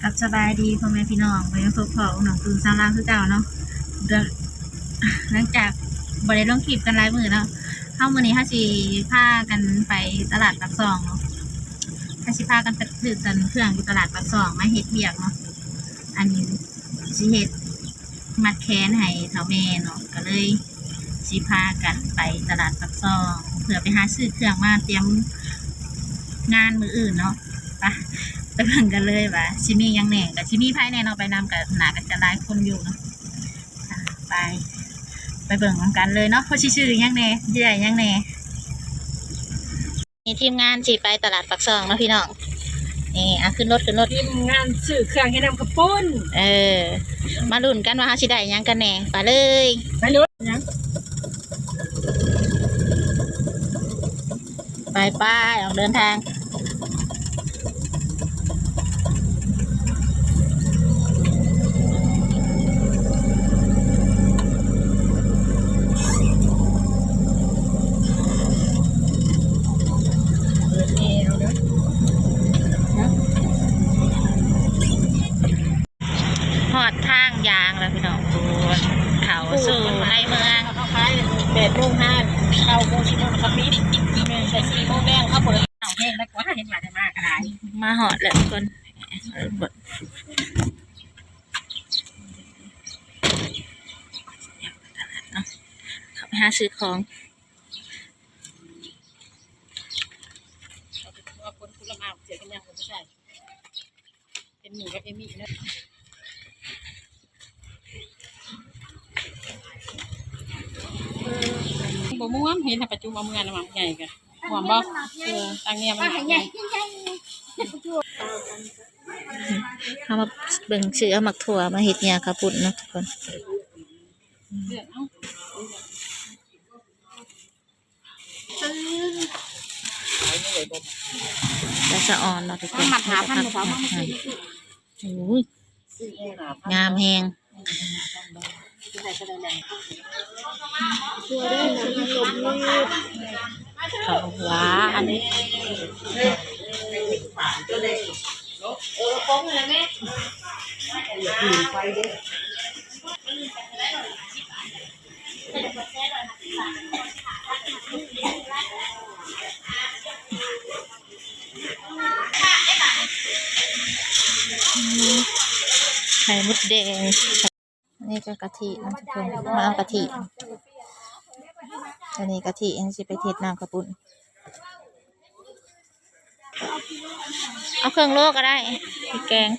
ກັບສະບາຍດີພໍ່ແມ່ພີ່ນ້ອງ, ມາພົບພໍ້ກັບນ້ອງຕູນສາວລາວຄືເກົ່າເນາະ. ເລື່ອງ ຫຼັງຈາກບໍ່ໄດ້ລົງຄລິບກັນຫຼາຍມື້ເນາະ, ເຮົາ ມື້ນີ້ເຮົາຊິພາກັນໄປຕະຫຼາດປາກຊ່ອງເນາະ, ເຮົາຊິພາກັນໄປຊື້ເຄື່ອງຢູ່ຕະຫຼາດປາກຊ່ອງມາເຮັດວຽກເນາະ. ອັນ ຊິເຮັດມັດແຂນໃຫ້ເຖົ້າແມ່ເນາະ, ກໍເລີຍ ຊິພາກັນໄປຕະຫຼາດປາກຊ່ອງ ເພື່ອໄປຫາຊື້ເຄື່ອງມາຕຽມງານມື້ອື່ນເນາະ. ໄປ ໄປເບິ່ງກັນເລີຍວ່າຊິມີຫຍັງແດ່, ກໍຊິມີໃຜແດ່ເນາະ, ໄປນຳກໍໜ້າກໍຈະຫຼາຍຄົນຢູ່ເນາະ. ໄປ ໄປເບິ່ງນຳກັນເລີຍເນາະ ວ່າຊິຊື້ຫຍັງແດ່ ຊິໄດ້ຫຍັງແດ່. ນີ້ທີມງານຊິໄປຕະຫຼາດປາກຊ່ອງເນາະພີ່ນ້ອງ. ນີ້ ອ່ະ ຂຶ້ນລົດ ຂຶ້ນລົດ. ທີມງານຊື້ເຄື່ອງເຮັດນ້ຳເຂົ້າປຸ້ນ. ເອີ ມາລຸ້ນກັນວ່າເຮົາຊິໄດ້ຫຍັງກັນແດ່. ໄປເລີຍ ໄປເລີຍ. ຫຍັງ? ໄປໆ ອອກເດີນທາງ. ຮອດທາງຢາງແລ້ວພີ່ນ້ອງ, ເຂົ້າສູ່ໃນເມືອງ. ເຂົາຂາຍແປດໂມງ ຫາເກົ້າໂມງ ສິບໂມງ ເຂົາປິດ. ແມ່ນ ແຕ່ສີ່ໂມງແລງເຂົາເປີດ. ເອົາແຮງແລ້ວກວ່າ ເຫັນວ່າໄດ້ມາກໍໄດ້. ມາຮອດແລ້ວທຸກຄົນ. ເຂົ້າໄປຫາຊື້ຂອງ. ເປັນໝູ່ກັບເອມີ້ເນາະ. ບໍ່ມ່ວນ ເຫັນປະຈຸມເອົາເມືອນະ ໝາກໃຫຍ່ກະ ມ່ວນບໍ່? ເອີ ຕັ້ງແນວມັນ ໃຫຍ່ ໃຫຍ່ ເຮົາມາເບິ່ງ ຊື້ເອົາໝາກຖົ່ວມາເຮັດເຫຍື່ອເຂົ້າປຸ້ນເນາະທຸກຄົນ. ເລືອກເອົາ. ແຕ່ສະອອນເນາະທຸກຄົນ. ມັດຫ້າພັນ ໂອ້ຍ ງາມແຮງ. ເຂົ້າຫວານ. ໄຂ່ມົດແດງ. ອັນນີ້ກໍກະທິເນາະທຸກຄົນ, ມາເອົາກະທິ. ອັນນີ້ກະທິ ອັນນີ້ຊິໄປເຮັດນ້ຳເຂົ້າປຸ້ນ. ເອົາເຄິ່ງໂລກໍໄດ້ ພລິກແກງ.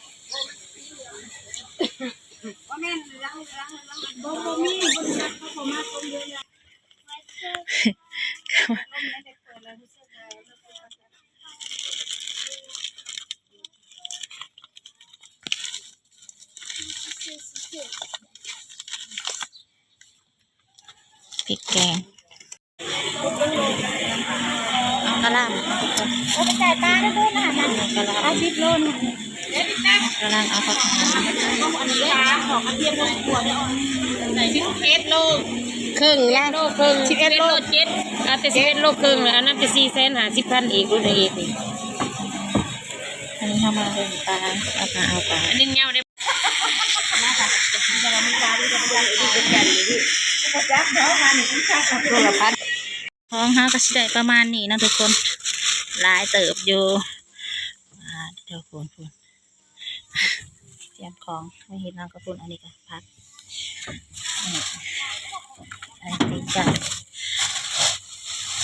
ພລິກແກງ ເອົາກະຫຼ່ຳ. ໂອ້ ໄປຈ່າຍປາເດີ ໂລນະ ກະຫຼ່ຳ ເອົາສິບໂລນະ. ກະຫຼ່ຳ ເອົາຜັກ ສິບເອັດໂລ ເຄິ່ງລະ ໂລເຄິ່ງ ສິບເອັດໂລ ເຈັດ ເອົາແຕ່ສິບເອັດໂລເຄິ່ງ ອັນນັ້ນແຕ່ສີ່ແສນຫ້າສິບພັນອີກ ລຸ້ນອີກ. ອັນນີ້ເຮົາມາເບິ່ງປາ ເອົາປາ ເອົາປາ ອັນນີ້ເຫຍົາເດ້. ຂອງເຮົາກໍຊິໄດ້ປະມານນີ້ເນາະທຸກຄົນ ຫຼາຍເຕີບຢູ່. ອ່າ ເດີ ພຸ້ນ ພຸ້ນ ຕຽມຂອງໄວ້ເຮັດນ້ຳເຂົ້າປຸ້ນ. ອັນນີ້ກໍຜັກ ອັນນີ້ ອັນນີ້ຕີນໄກ່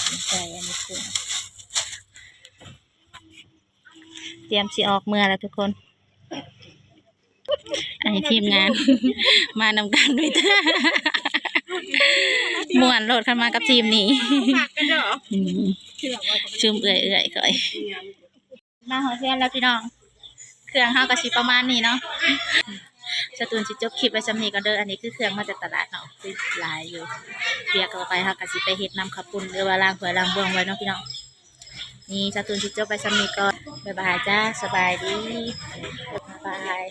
ຕີນໄກ່ ອັນນີ້ກຸ້ງ. ຕຽມຊິອອກເມືອແລ້ວທຸກຄົນ. ອັນນີ້ທີມງານ ມານຳກັນ ມີແຕ່ມ່ວນໂລດ ຄັນມາກັບທີມນີ້. ອືມ ຊຸມເອື້ອຍໆຂ້ອຍ ມາຮອດເຮືອນແລ້ວພີ່ນ້ອງ. ເຄື່ອງເຮົາກໍຊິປະມານນີ້ເນາະ. ສະຕູນຊິຈົບຄລິບໄວ້ຊ່ຳນີ້ກ່ອນເດີ. ອັນນີ້ຄືເຄື່ອງມາຈາກຕະຫຼາດເນາະ ຄືຫຼາຍຢູ່. ວຽກຕໍ່ໄປເຮົາກໍຊິໄປເຮັດນ້ຳເຂົ້າປຸ້ນ ຫຼືວ່າລ້າງຖ້ວຍລ້າງບ່ວງໄວ້ເນາະພີ່ນ້ອງ. ນີ້ ສະຕູນຊິຈົບໄວ້ຊ່ຳນີ້ກ່ອນ. ບາຍບາຍຈ້າ ສະບາຍດີ ບາຍບາຍ.